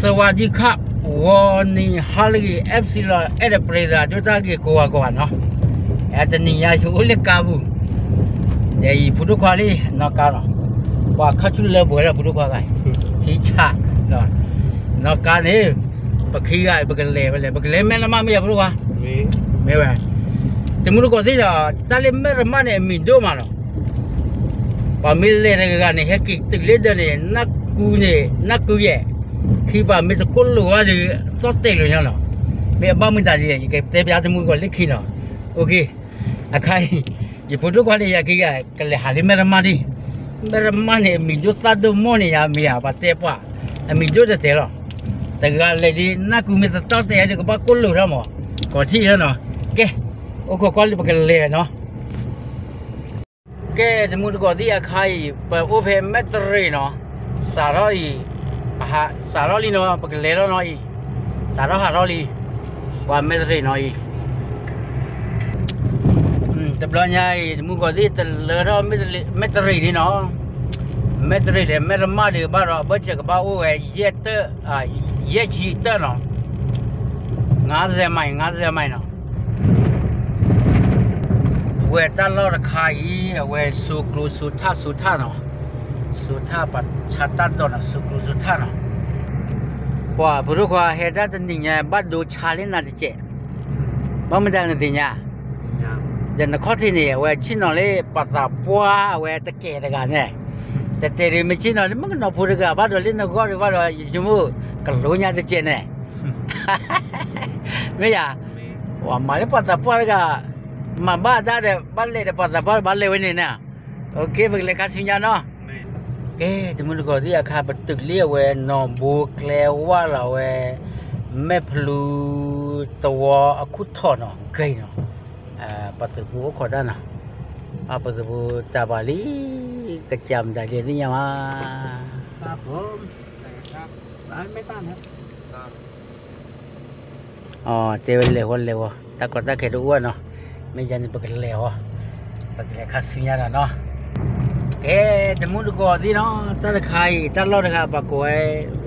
သဝးဒံခၣ် ဂီၤနံၤဟါလၢအဂ့ၤ F C လီၤ အဲၣ်ဒိးပရ့သးဒိၣ်တၢ်ဂ့ၤကိးဂၤကိးဂၤနီၤ, တနံၤညါယအိၣ်လၢကါပူၤ, ဒီးယဖိဒိၣ်ခွါလံ နီၢ်ကါနီၤ, ပှၤခီၣ်ဆူၣ်လၢပှဲၤလၢဖိဒိၣ်ခွါဂၤ, ထံဆး, နီၢ်ကါန့ၣ်, ပခံဂၤ ပကလဲၤဝဲလဲၣ် ပကလဲၤမဲၢ်လမၢ်မ့ၢ်ယၤဖိဒိၣ်ခွါ, မ့ၢ်ဝဲ, တမူတကိးသ့ၣ်ဒီး တၢ်လၢမဲၢ်လမၢ်န့ၣ် အမံၤဒိၣ်မးလီၤ ပှၤမ့ၢ်လဲၤတဂၤဂၤန့ၣ် ဟဲက့ၤတုၤလၢဒၢးန့ၣ် နၢ်ကူန့ၣ် နၢ်ကူယဲၢ်, ခံပၤမ့ၢ်တကိၢ်လိာ်ဘၣ်ဒီး သီၣ်တဲာ်လိာ်ညါလီၤ, မ့ၢ်အဘၣ်မုၢ်တၢ်ဒ်လဲၣ် ယကတဲပျါတမူတကိးလၢခံနီၤ, အခါအံၤ, ယဖိဒိၣ်ခွါန့ၣ် ယၤခံဂၤ ကလဲၤဟးလၢမဲၢ်လမၢ်ဒံး, မဲၢ်လမၢ်န့ၣ် အမံၤဒိၣ်သၣ်ဒိၣ်မီၢ်န့ၣ် ယၤမ့ၢ်ယၤ ပှၤတဲပှၤ, အမံၤဒိၣ်တဲာ်တဲာ်လီၤ, တဂၤလဲၤဒ် နၢ်ကူမ့ၢ်တသီၣ်တဲာ်ဒီး ကဘၣ်ကိၢ်လိာ်ထီၣ်မး, ကီးထံၣ်လီၤနီၤ, ကဲ, အိၣ်ခိးကွၢ်လၢပကလဲၤနီၤ ကဲ တမူတကိးသ့ၣ်အခါအံၤ ပအိၣ်ဖဲမဲၢ်တရ့းနီၤ, စးထီၣ်အံၤ, စးထီၣ်လံနီၤ ပကလဲၤလီၤနီၤအံၤ, စးထီၣ်ဟးထီၣ်လံ, ပှၤမဲၢ်တရ့းနီၤအံၤ, တဘျီညါအံၤ တမူတကိးသ့ၣ် တလၢထီၣ်မဲၢ်တရ့းန့ၣ်နီၤ, မဲၢ်တရ့းဒီး မဲၢ်လမၢ်ဒီးဘၣ်ဒီး အဘၢၣ်စၢၤကဘၣ်အိၣ်ဝဲ ယဲၢ်ဆံတၢၢ်နီၤ, ငါးဆယ်မိုင် ငါးဆယ်မိုင်နီၤ အဝဲတၢ်လီၢ်တခါအံၤ အဝဲစိၤကျိၤစိၤထၣ်စိၤထၣ်နီၤ, စိၤထၣ်ပှၤဆါတၢ်ဒိးနီၤ စိၤကျိၤစိၤထၣ်နီၤ, ပှၤဖိဒိၣ်ခွါဟဲဒၣ်တနံၤညါ ဘၣ်ဒိဆါလၢနၤတစဲး, ဘၣ်မတၤနသ့ၣ်ညါ, ဒီးနခီၣ်ထံးန့ၣ် အဝဲဆ့ၣ်နီၤလၢပှၤသးပှၢ် အဝဲတကဲးတဂၤန့ၣ်, တတဲဒ်မ့ၢ်ဆ့ၣ်နီၤလၢမုၣ်ကနီၤဖိတဂၤဘၣ်ဒီး လၢနဂီၢ်ဒံးဘၣ်ဒီး ယဆိကမိၣ် ကလိညါတစဲးန့ၣ် မ့ၢ်ယၤ, ပှၤမၤလၢပှၤသးပှၢ်တဂၤ, မၤဘၣ်တၢ်ဒီး ဘၣ်လဲၤဒီးပှၤသးပှၢ်ဘၣ်လဲၤဝဲန့ၣ်န့ၣ်, ပကလဲၤခါဆူညါနီၤ, ကဲ တမူတကိးသ့ၣ်အခါ ပတုၤလၢအဝဲ နီၢ်ဘိကျဲဝါလီၤဝဲ, မဲၢ်ဖလူ တဝီအခိၣ်ထီၣ်နီၤ ဂ့ၤနီၤ, ပှၤသုးဖိအိၣ်ခိးတၢ်နီၤ, ပှၤသုးဖိတၢ်ပှၤလံ, ကစၢ်မတၤဒ်သ့ၣ်ညါမး အတဲဝဲလဲၤဝဲလဲၤဝဲ, တၢ်ကီတၢ်ခဲတအိၣ်ဘၣ်နီၤ, မ့ၢ်ယၤန့ၣ် ပကလဲၤအီၤ, ပကလဲၤခါဆူညါဒီးနီၤ, ကဲ တမူတကိးသ့ၣ်နီၤ, တၢ်တခါအံၤ တၢ်လီၢ်တခါ ပှၤကိးဝဲ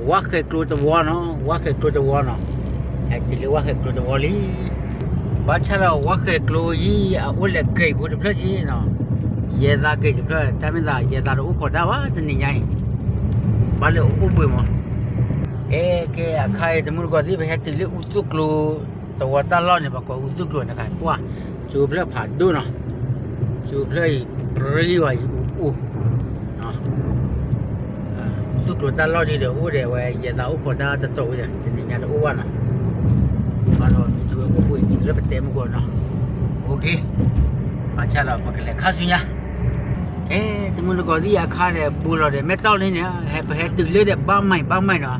ဝါဃဲၤကျိတဝီနီၤ, ဝါဃဲၤကျိတဝီနီၤ, ဟဲတုၤလၢဝါဃဲၤကျိတဝီလံ, ဘၣ်ဆၣ်ဒီးဝါဃဲၤကျိအံၤ အအိၣ်လဲၤက့ၤဖိတဖျၢၣ်က့နီၤ, ယဲသးက့ၤတဖျၢၣ် တၢ်မ့ၢ်သး ယဲသးတအိၣ်ခိးတၢ်ဘၣ်တနံၤညါအံၤ, ဘၣ်လၢအအိၣ်ဘှံးမး ကဲ ကဲ အခါအံၤ တမူတကိးသ့ၣ် ပဟဲတုၤလၢအူသူၣ်ကျိ တဝီတၢ်လီၢ်န့ၣ် ပှၤကိးအူသူၣ်ကျိန့ၣ် ကဲပှၢ်, ကၠိဖျၢၣ်ဖးဒိၣ်နီၤ, ကၠိဖျၢၣ်အံၤ ပြံဝဲအံၤ အူအူ, အူသူၣ်ကျိတၢ်လီၢ်ဒ်ဒီး အိၣ်ဒီးဝဲ ယဲသးအိၣ်ခိးတၢ်တတီၤဝဲ တနံၤညါတအိၣ်ဘၣ်နီၤ, ဘၣ်ဒီးမ့ၢ်တုၤဝဲအိၣ်ဘှံးန့ၣ် လၢပတဲမုၢ်ကီၢ်နီၤ, အိၣ်က့ၤ, ဘၣ်ဆၣ်ဒီး ပကလဲၤခါဆူညါ ကဲ တမူတကိးသ့ၣ်အခါဒီး ဘူးလီၤဒီး မဲၢ်တီၢ်လံန့ၣ် ဟဲပဟဲတုၤလၢဒီး ဘၣ်မံၤ ဘၣ်မံၤနီၤ,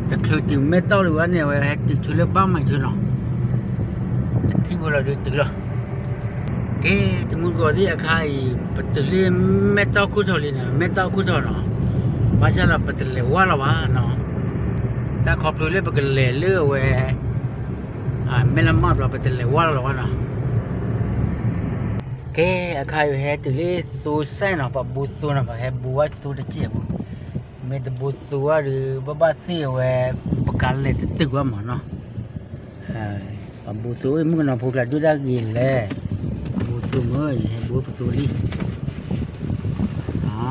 တချုးတုၤမဲၢ်တီၢ်လံဝဲန့ၣ် ဝဲဟဲတုၤဆူလၢဘၣ်မံၤဆူနီၤ, တထံၣ်ဘူးလီၤဒုးတုၤလီၤ, ကဲ တမူတကိးသ့ၣ်အခါအံၤ ပတုၤလၢမဲၢ်တီၢ်ခိၣ်ထီၣ်လံနီၤ, မဲၢ်တီၢ်ခိၣ်ထီၣ်နီၤ, ဘၣ်ဆၣ်ဒီးပတလဲၤဝါလီၤဘၣ်နီၤ, တၢ်ခီဖျိလၢပကလဲၤလၢအဝဲ မဲၢ်လမၢ်ဘျီ ပတလဲၤဝါလီၤဘၣ်နီၤ, ကဲ အခါအံၤဟဲတုၤလၢသိစဲနီၤ, ပှၤဘူးသိနီၤ, ပဟဲဘူးဝဲသိတစဲးပူၤ, မ့ၢ်တဘူးသိဘၣ်ဒီး ဘၣ်ဘၣ်သ့ၣ်အဝဲ ပကလဲၤတတုၤဘၣ်မးနီၤ, ပဘူးသိ မုၣ်ကနီၤဖိကျါဒိၣ်ဒၣ်ဂ့ၤလဲၣ်, ဘူးသိမ့ၢ် ယဟဲဘူးပသိလံ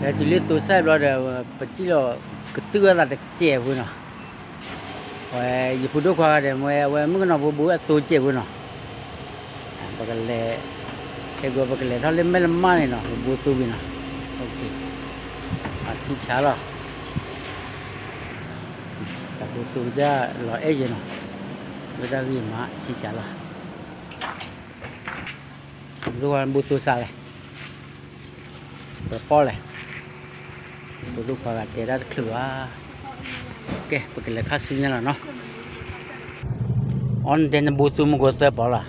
ဟဲတုၤလၢသိစဲဘျီဒီး ပစံၣ်လီၤ ကသုၣ်ဝဲသးတစဲးပူၤနီၤ, ဝဲ ယဖိဒိၣ်ခွါဒီး မ့ၢ်ဝဲမုၣ်ကနီၤဖိဘူးဝဲအသိစဲးပူၤနီၤ, ပကလဲၤ ခဲကိးပကလဲၤထီၣ်လၢမဲၢ်လမၢ်န့ၣ်နီၤ, ပဘူးသိဝံၤနီၤ, အထံဆးလီၤ, တဘူးသိကစၢ်လီၤအဲၣ်ယဲနီၤ, ဝဲဒၣ်ဂ့ၤမး ထံဆးလီၤ ဘူးသိစးလဲၣ်, တပီၢ်လဲၣ်, ဘူးသိခွါဂၤတဲတၢ်တချုးဘၣ်, ကဲ ပကလဲၤခါဆူညါလီၤနီၤ, အီနတဲနဘူးသိမုၢ်ကိးသၢပီၢ်လီ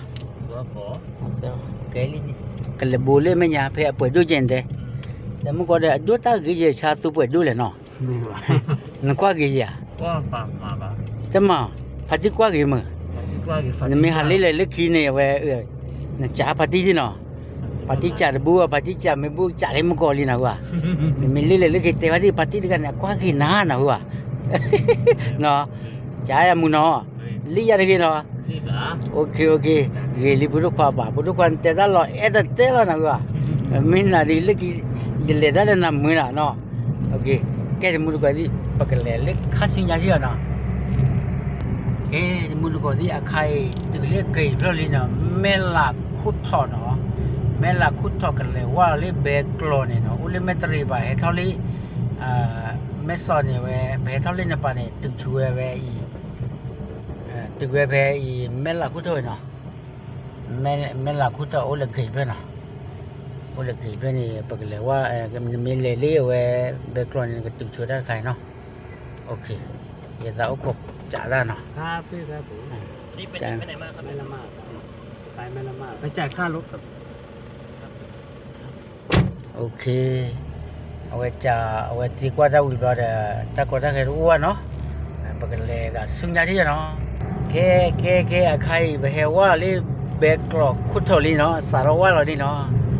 ၤ, ကဲလံ, ကလဲၤဘူးလၢမဲာ်ညါ ဖဲအပှဲၤဒိၣ်ကဲန့ၣ်တဲ, ဒီးမုၢ်ကီၢ်ဒီး အဒိၣ်တၢ်ဂ့ၤယဲၢ်ဆါသူပှဲၤဒိၣ်လဲၣ်နီၤ, နကွၢ်ဂ့ၤယဲၢ်ဧါ, တမၤ, ဖါတံၢ်ကွၢ်ဂ့ၤမုၢ်, နမ့ၢ်ဟးလ့လဲၤလၢခံန့ၣ် အဝဲ နကးဖါတံၢ်ဒ်နီၤ, ဖါတံၢ်စးတဘူၣ် ဖါတံၢ်စးမ့ၢ်ဘူၣ်စးလၢမုၢ်ကီၤလံနၢ်ဟူဧါ, နမ့ၢ်လ့ၣ်လဲၤလၢက့ၤတဲဝဲဒၣ် ဖါတံၢ်တဂၤန့ၣ် အကွၢ်ဂ့ၤနၤနၢ်ဟူဧါ, နီၤ, ကးယမူနီၤ, လ့ၣ်ယၤတဂ့ၤနီၤ, အိၣ်ခ့ အိၣ်ခ့, ဂ့ၤလံ ဖိဒိၣ်ခွါပၢ် ဖိဒိၣ်ခွါနတဲတၢ်လီၤအဲၣ်တတဲလီၤနၢ်ဟူဧါ, မ့ၢ်နၤဒ်လၢက့ၤ ယလဲၤတၢ်လၢနၤမုာ်နၤနီၤ, ကဲတမူတကိးသ့ၣ် ပကလဲၤလၢခါဆူညါစ့ၢ်ကီးနီၤ ကဲ တမူတကိးသ့ၣ် အခါအံၤ တုၤလၢဂ့ၤဖျၢၣ်လံနီၤ, မဲၢ်လးခိၣ်ထီၣ်နီၤ, မဲၢ်လးခိၣ်ထီၣ်ကလဲၤဝဲလၢဘဲကျိၤန့ၣ်နီၤ, အိၣ်လၢမဲၢ်တရံးဘၣ် ဟဲထီၣ်လၢ မဲၢ်စီၤန့ၣ်ဝဲ ပဟဲထီၣ်လၢနပၤန့ၣ် တုၤဆူဝဲဝဲအံၤ, တုၤဝဲဖဲအံၤ မဲၢ်လးခိၣ်ထီၣ်ဝဲနီၤ, မဲၢ်လးခိၣ်ထီၣ်အိၣ်လၢဂ့ၤဖျၢၣ်နီၤ, အိၣ်လၢဂ့ၤဖျၢၣ်န့ၣ် ပကလဲၤဝဲ, နမ့ၢ်လဲၤလၢအဝဲ ဘဲကျိၤန့ၣ် နကတုၤဆူတၢ်တခါအံၤနီၤ, ယသးအိၣ်ခိးစးတၢ်နီၤ, အဝဲစး အဝဲသံကွၢ်တၢ်ဝံၤဘျီဒီး တၢ်ကီတၢ်ခဲတအိၣ်ဘၣ်နီၤ, ပကလဲၤဂၤဆူညါထံၣ်နီၤ, ကဲ ကဲ ကဲ အခါအံၤ ပဟဲဝဲလီၤလၢ ဘဲကျိၤခိၣ်ထီၣ်လံနီၤ, စးထီၣ်ဝဲလီၤလံနီၤ,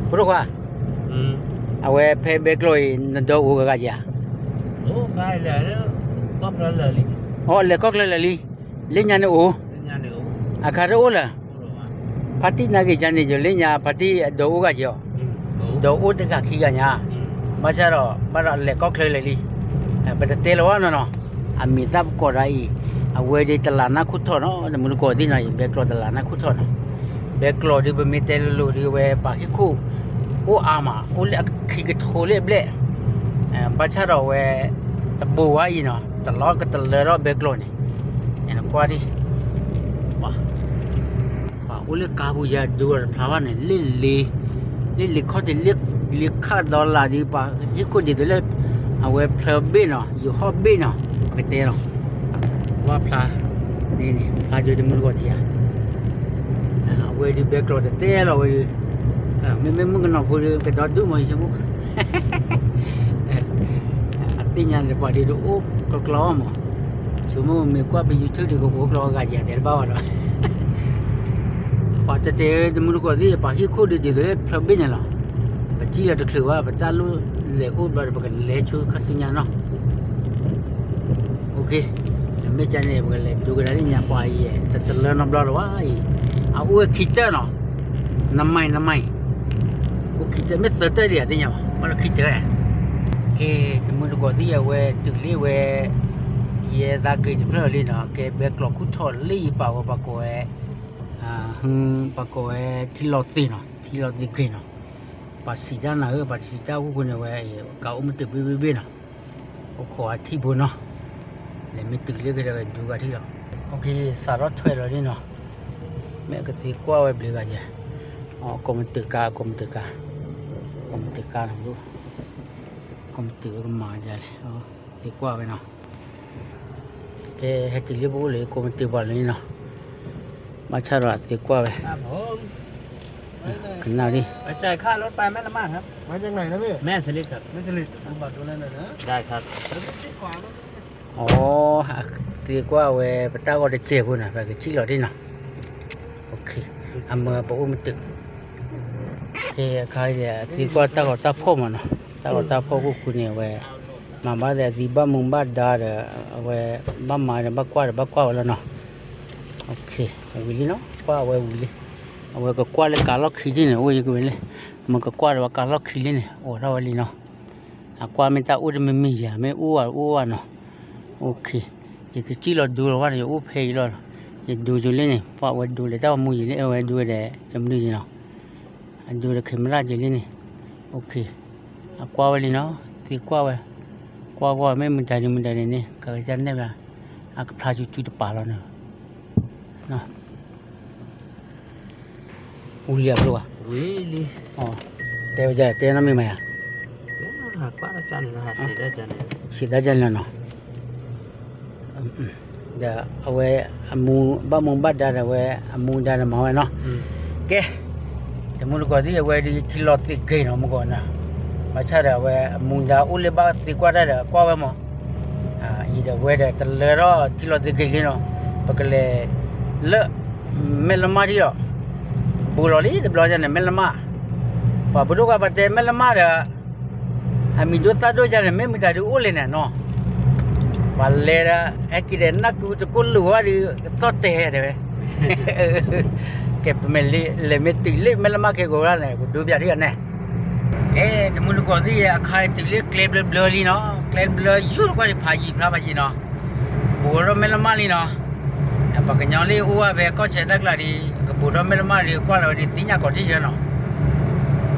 ဖိဒိၣ်ခွါ အဝဲဖဲဘဲကျိၤအံၤ နဒိးအိၣ်ဂၤဂၤဧါ, အိၣ်လဲၤကီၢ်ချၢလၢာ်လံ, လၢညါန့ၣ်အိၣ်, အခါတအိၣ်လၢၤ, ဖါတံၢ်နာ်က့ၤယၤန့ၣ် ယိၤလၢညါဖါတံၢ်အဒိးအိၣ်ဂၤက့ၤအီၤ, ဒိးအိၣ်တဂၤခံဂၤညါ, ဘၣ်ဆၣ်ဒီး ဘၣ်ဒီးလဲၤကီၢ်ချၢလၢာ်လံ, ပတတဲလၢၤဘၣ်နီၤနီၤ, အမံၤသၣ်ပကိးဒၣ်အံၤ, အဝဲဒၣ်တလးနၢ်ခိၣ်ထီၣ်နီၤ, တမူတကိးသ့ၣ်နီၤ, ဘဲကျိၤတလးနၢ်ခိၣ်ထီၣ်နီၤ, ဘဲကျိၤဒ်ပမ့ၢ်တဲလိၤလိၤဒ်အဝဲပာ်ဟံၣ်ခိၣ် အိၣ်အါမး အိၣ်လၢအခံကထိလၢအဘျဲၣ်, ဘၣ်ဆၣ်ဒီးအဝဲ တဘူးဝဲအံၤနီၤ, တလီၤကတလၢထီၣ်ဘဲကျိၤန့ၣ်, နကွၢ်ဒံး ပှၤအိၣ်လၢကါပူၤယၤဒိးတဖျါဘၣ်န့ၣ်, လ့ၣ်လ့, လ့ၣ်လ့ခီၣ်ထံး လ့ၣ်လ့ခၣ်ဒီလၣ်ဒ်ပှၤဟံၣ်ခိၣ်ဒ်သိးလၢ အဝဲဖျၢၣ်ဘ့ၣ်နီၤ, ယိၤဟီၣ်ဘ့ၣ်နီၤ, ပကတဲလီၤ, ဝါဖျါ, န့ၣ်န့ၣ် ဖျါကၠိတမူတကိးထံဧါ, အဝဲဒ်ဘဲကျိၤတတဲလီၤဝဲဒ်, မ့မ့ၢ်မုၣ်ကနီၤဖိဒီး ကဒီဒူၣ်မးဆိမိၣ် အသ့ၣ်ညါန့ၣ် ပှၤဒ်တအိၣ်ကျီကျီမး, ဆိမိၣ်မ့ၢ်ကွၢ်ဖဲ YouTube ဒ်ကအိၣ်ကျီဂၤယၤတဲတဘၣ်ဘၣ်ဒီး, ပှၤတဲတဲတမူတကိးသ့ၣ် ပှၤဟံၣ်ခိၣ်ဒ်ဒ်သိးလၢဖျၢၣ်ဘ့ၣ်န့ၣ်လီၤ, ပစံၣ်လီၤတချုးဘၣ် ပတၢ်လိၣ်လဲၤအိၣ်ဘျီဒီး ပကလဲၤဆူခါဆူညါနီၤ မ့ၢ်ကန့ၣ် ပကလဲၤဒိကဒါလၢညါ ပှၤအံၤ တတလၢနီတဘျီလၢၤဘၣ်အံၤ, အအိၣ်ဝဲခံတၢၢ်နီၤ, နမၤနမၤ, အိၣ်ခံတၢၢ် မ့ၢ်သၢတၢၢ်ဒံးဧါ သ့ၣ်ညါဘၣ် ဘၣ်ဒီးခံတၢၢ်, ကဲ တမူတကိးသ့ၣ်အဝဲတုၤလၢဝဲ, ယဲသးက့ၤတဖျၢၣ်လံနီၤ, ကဲဘဲကျိၤခိၣ်ထီၣ်လၢယပာ်ဝဲပှၤကိးဝဲ, ပှၤကိးဝဲထံလီၤသ့ၣ်နီၤ, ထံလီၤသ့ၣ်ဂ့ၤနီၤ, ပှၤစံးတၢ်နၤဧၢ ပှၤတစံးတၢ်အိၣ်ဃိန့ၣ်ဝဲ, ကအိၣ်မ့ၢ်တုၤဘ့ၣ်ဘ့ၣ်ဘ့ၣ်နီၤ အိၣ်ခိးအထံၣ်ဖိနီၤ, လဲၤမ့ၢ်တုၤလၢကဒီးဝဲဒိကထံၣ်လီၤ, စးထီၣ်ထွဲလီၤဒ်နီၤ, မ့ၢ်ကသ့ကွၢ်ဝဲဘျုးဂၤယဲ, ကိးမတုၤကါ ကိးမတုၤကါ, ကိးမတုၤကါနီၤ, ကိးမတုၤဝဲကမၤယဲလဲၣ်, သ့ကွၢ်ဝဲနီၤ ကဲ ဟဲတုၤလၢပအိၣ်လၢကိးမတုၤပှၤလၢန့ၣ်နီၤ, ဘၣ်ဆၣ်ဒီးသ့ကွၢ်ဝဲ, ကနၣ်ဒံး, အိ သ့ကွၢ်ဝဲ ပတၢ်ဂီၤတစဲးဖိန့ၣ် ပကစံၣ်လီၤဒ်နီၤ, အမၢပအိၣ်မတုၤ, ကဲ အခါအံၤ သ့ကွၢ်တၢ်ဂီၤတၢ်ဖီၣ်မးနီၤ, တၢ်ဂီၤတၢ်ဖီၣ်ခိၣ်ဃုန့ၣ် အဝဲ မၤဘၣ်သးသံဘၣ်မူဘၣ်ဒါဒီး အဝဲ ဘၣ်မၤဒီးဘၣ်ကွၢ်ဒီးဘၣ်ကွၢ်ဝဲလီၤနီၤ, ဝံၤလံနီၤ ကွၢ်အဝဲဝံၤလံ, အဝဲကကွၢ်လၢကးလီၢ်ခံဒ်န့ၣ် အိၣ်ယကဝဲလၢ, မ့ၢ်ကကွၢ်ဒီးဝဲကးလီၢ်ခံလံန့ၣ် အိၣ်ထီၣ်ဝဲလံနီၤ, အကွၢ်မ့ၢ်တၢ်အိၣ်တမံၤမံၤယၤ မ့ၢ်အိၣ်ဝဲအိၣ်ဝဲနီၤ, ယတစံၣ်လီၤဒိလီၤဘၣ်ဒီး ယအိၣ်ဖဲအံၤလီၤ, ယဒိကၠိလံန့ၣ် ပှၤဝဲဒိလံတၢ်ဂီၤမူယံၤလံ အဝဲဒိဝဲဒီး ကမနုၤယံၤနီၤ, အဒိဒီး camera ယံၤလံန့ၣ်, အကွၢ်ဝဲလံနီၤ, သ့ကွၢ်ဝဲ, ကွၢ်ကွၢ်မ့ၢ်မုၢ်တၤဒံးမုၢ်တၤဒံးန့ၣ် ကကစၢ်နဲၣ်ဘၣ်, အကဖျါကၠူကၠူတပၤလီၤန့ၣ် ဝံၤလံအဖျိဘၣ်, တဲဝဲဒၣ်တဲနီတမံၤမးယၤ, စံးဒၣ်ကန့ၣ်နီၤ, ဒီးအဝဲ အမူဘၣ်မူဘၣ်ဒါဒီးအဝဲ အမူဒါဒီးမၤဝဲနီၤ, ကဲ တမူတကိးသ့ၣ် အဝဲဒ်ထံလီၤသ့ၣ်ဂ့ၤနီၤ မုၢ်ကီၤနၤ, ဘၣ်ဆၣ်ဒီးအဝဲအမူဒါအိၣ်လၢဘၣ်သ့ကွၢ်တၢ်ဒီး ကွၢ်ဝဲမး, အံၤဒီးအဝဲဒီးတလၢထီၣ်ထံလီၤသ့ၣ်ဂ့ၤလံနီၤ, ပကလဲၤလၢ မဲၢ်လမၢ်ထံၣ်လီၤ, ဘူးလီၤလံတဘျီညါန့ၣ် မဲၢ်လမၢ်, ပှၤဖိဒိၣ်ခွါပှၤတဲမဲၢ်လမၢ်ဒီး အမံၤဒိၣ်သၣ်ဒိၣ်ယါန့ၣ် မ့ၢ်မတၤဒုးအိၣ်လဲၣ်န့ၣ်နီၤ, ပှၤလဲၤဒီး ဟဲက့ၤဒီးနၢ်ကုတကိၢ်လိာ်ဝဲဒီး ကသီၣ်တဲာ်တဲဝဲ, ကဲပမ့ၢ်လဲၤမ့ၢ်တုၤလၢမဲၢ်လမၢ်ခဲကိးဝဲဒၣ်န့ၣ် ပဒိးပၠးထံၣ်အီၤန့ၣ်, ကဲတမုၢ်တကိးသ့ၣ် အခါတုၤလၢကျဲဘျၢဘျၢလံနီၤ, ကျဲဘျၢယိၣ်တကွၢ်ဒံးဖးယံာ်ဖျါဖးယံာ်နီၤ, ဘူးထီၣ်မဲၢ်လမၢ်လံနီၤ ပှၤကညီလၢအိၣ်ဝဲဖဲကီၢ်ဆၢတၢ်ကျးဒံး ကဘူးထီၣ်မဲၢ်လမၢ်ဒီး ကွၢ်လီၤဝဲဒ်သ့ၣ်ညါကီးထံၣ်ယဲနီၤ,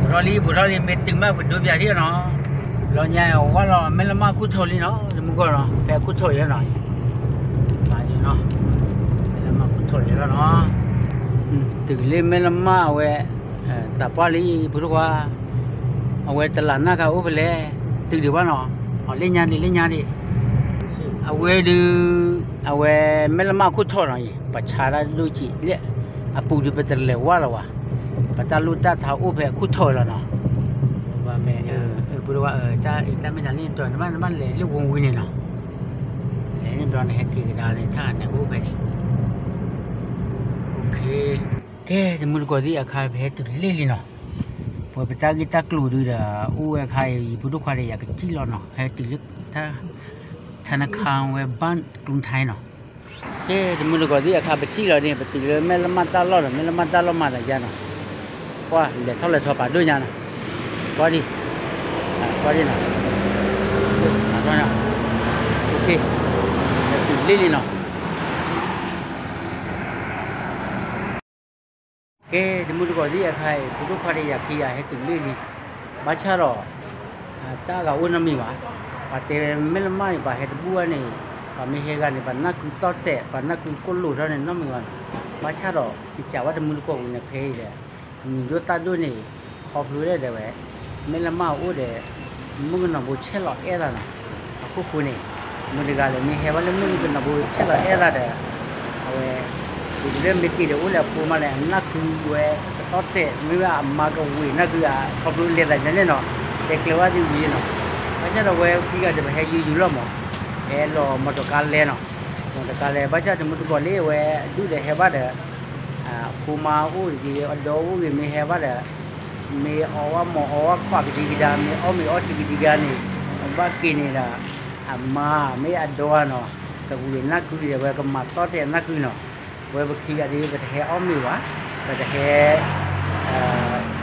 ဘူးထီၣ်လံ ဘူးထီၣ်လံ မ့ၢ်တုၤမးပဒိးပၠးထံၣ်အီၤနီၤ, လီၤညါဝဲလီၤ မဲၢ်လမၢ်ခိၣ်ထိးလံနီၤ တမုၢ်တကိးနီၤ ဖဲခိၣ်ထိးယဲနီၤ, မဲၢ်လမၢ်ခိၣ်ထိးလံလီၤနီၤ, တုၤလၢမဲၢ်လမၢ်အဝဲ သးပှၢ်လံ ဖိဒိၣ်ခွါ အဝဲတလးနၢ်ခါအိၣ်ဖဲလဲၣ်, တုၤဒံးဘၣ်နီၤ, အလၢညါဒံး လၢညါဒံး, အဝဲဒုး အဝဲမဲၢ်လမၢ်ခိၣ်ထိးနီၤအံၤ ပှၤဆါတၢ်ဒိၣ်ကံးလၢ အပူၤဒုးပတလဲၤဝဲလၢၤဘၣ်, ပတၢ်လိၣ်တၢ်ထးအိၣ်ဖဲအခိၣ်ထိးလီၤနီၤ, ဖိဒိၣ်ခွါ တၢ်အံၤတၢ်မ့ၢ်တၢ်လၢနတီၤ နဘၣ်နဘၣ်လဲၤလၢဝံၤဝံၤန့ၣ်နီၤ, လဲၤန့ၣ်ဘျီန့ၣ် ဟဲက့ၤကဒါန့ၣ် ထၣ်ဂၤန့ၣ်ကအိၣ်ဖဲန့ၣ် ကဲ တမုၢ်တကိးသ့ၣ်အခါ ပဟဲတုၤလံလံနီၤ, ပဝဲပတၢ်ဂ့ၢ်တၢ်ကျိၤဒုဒီး အိၣ်ဝဲအခါအံၤ ယဖိဒိၣ်ခွါဒီးယၤကစံၣ်လီၤနီၤ, ဟဲတုၤလၢ ထနခါဝဲဘၣ်ကျိထါနီၤ, ကဲတမုၢ်တကိးသ့ၣ်အခါ ပစံၣ်လီၤန့ၣ် ပတုၤလၢမဲၢ်လမၢ်တၢ်လီၢ်ဒီး မဲၢ်လမၢ်တၢ်လီၢ်မၤသးယါနီၤ, ကွၢ်လဲၤထီၣ်လဲၤထီပာ်ဒိၣ်ညါနီၤ, ကွၢ်ဒံး ကွၢ်ဒံးနီၤ, ပတုၤလံလံနီၤ ကဲတမုၢ်တကိးသ့ၣ်အခါအံၤ ဖိဒိၣ်ခွါဒီးယၤခံဂၤဟဲတုၤလံလံ, ဘၣ်ဆၣ်ဒီး တၢ်ဂၤအိၣ်နီတမံၤဘၣ်, ပှၤတဲဝဲမဲၢ်လမၢ်န့ၣ် ပှၤဟဲတဘူၣ်ဘၣ်န့ၣ်, ပှၤမ့ၢ်ဟဲဂၤန့ၣ် ပှၤနၢ်ကုသီၣ်တဲာ် ပှၤနၢ်ကုကိၣ်လိာ်ထီၣ်န့ၣ်နီတမံၤဘၣ်နီၤ, ဘၣ်ဆၣ်ဒီး ယကးဝဲတမုၢ်တကိးပူၤန့ၣ် ဖဲအံၤဒီး အမံၤဒိၣ်သၣ်ဒိၣ်န့ၣ် ခီဖျိလၢဒဲးဝဲ မဲၢ်လမၢ်အိၣ်ဒီး မုၣ်ကနီၤဘိဆဲးလီၤအဲၣ်သးနီၤ, အခိၣ်ဃိန့ၣ် မုၢ်တဂၤလၢမ့ၢ်ဟဲဘၣ်လၢမုၣ်ကနီၤဘိဆဲးလီၤအဲၣ်သးဒီး အဝဲ ဒ်သိးလၢမ့ၢ်က့ၤဒီးအိၣ်လၢအဖိမးလဲၣ် အနၢ်ကုဝဲကသီၣ်တဲာ် မ့ၢ်ဝဲအမါကဝ့ၤနၢ်ကုအ ခီဖျိလဲၤသးယါန့ၣ်နီၤ, တဲကျဲဝဲသ့ၣ်ဝံၤနီၤ, ဘၣ်ဆၣ်ဒီးဝဲခံဂၤဒီး ပဟဲယူၤယူၤလီၤမး, ဟဲလီၤမီတီကါလဲနီၤ, မီတီကါလဲ ဘၣ်ဆၣ်တမုၢ်တကိးလၢဝဲအဒူၣ်ဒီးဟဲဘၣ်ဒီး အဖိမါအိၣ်တဂ့ၤ အဒီအိၣ်ဂ့ၤ မ့ၢ်ဟဲဘၣ်ဒီး မ့ၢ်အီဝဲမ့ၢ်အီဝဲခွးကဒံကဒါ မ့ၢ်အီမ့ၢ်အီတံၤကဒံကဒါန့ၣ် ဘၣ်က့ၤန့ၣ်ဒီး အမါမ့ၢ်အဒီနီၤ ကဝ့ၤနၢ်ကုဒီး ဝဲကမၤသီၣ်တဲာ်နၢ်ကုနီၤ, ဝဲပခံဂၤဒီး ပတဟဲအီမ့ၢ်ဘၣ်, ပတဟဲ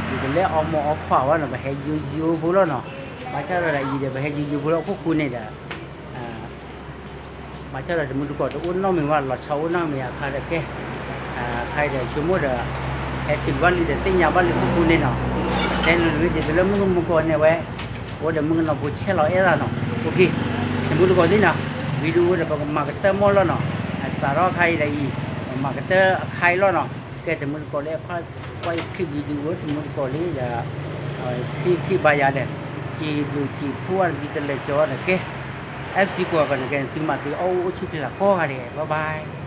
ဒ်သိးလၢအီမ့ၢ်အီခွးဝဲနီၤ ပဟဲယိယိဖိလီၤနီၤ, ဘၣ်ဆၣ်ဒီးအံၤဒီး ပဟဲယိယိဖိလီၤ ခိၣ်ဃူန့ၣ်ဒီး ဘၣ်ဆၣ်ဒီးတမုၢ်တကိးတအိၣ်နီတမံၤဘၣ် လီၤဆီအိၣ်နီတမံၤအခါဒီးကဲ, အခါအံၤဒီးဆိကမိၣ်ဒီး ဟဲတုၤဘၣ်လံဒီးသ့ၣ်ညါဘၣ်လံခိၣ်ဃူန့ၣ်နီၤ, တဲနုၤတမ့ၢ်ဒ်သိးလၢမုၣ်ကမုၣ်ကိးန့ၣ်ဝဲ အိၣ်ဒီးမုၣ်ကနီၤဖိဆဲးလီၤအဲၣ်သးနီၤ, တမုၢ်တကိးသ့ၣ်နီၤ, video ဒီးပကမၤကတၢၢ်မီၢ်လီၤနီၤ, အစးထီၣ်အခါအံၤဒီးအံၤ ပမၤကတၢၢ်အခါအံၤလီၤနီၤ, ကဲတမုၢ်တကိးလၢ ကွၢ်ယခံ video တမုၢ်တကိးလံဒီး ခံခံဘၣ်ယၤဒီး စံးဘျုးစံးဖှိၣ်အါတက့ၢ်တလၢာ်ကၠီဒီးကဲ FC ကွၢ်ကီးန့ၣ်ကဲ သုမၤသုအီၣ်အိၣ်ဆူၣ်ချ့လၢကိးဂၤဒဲး bye bye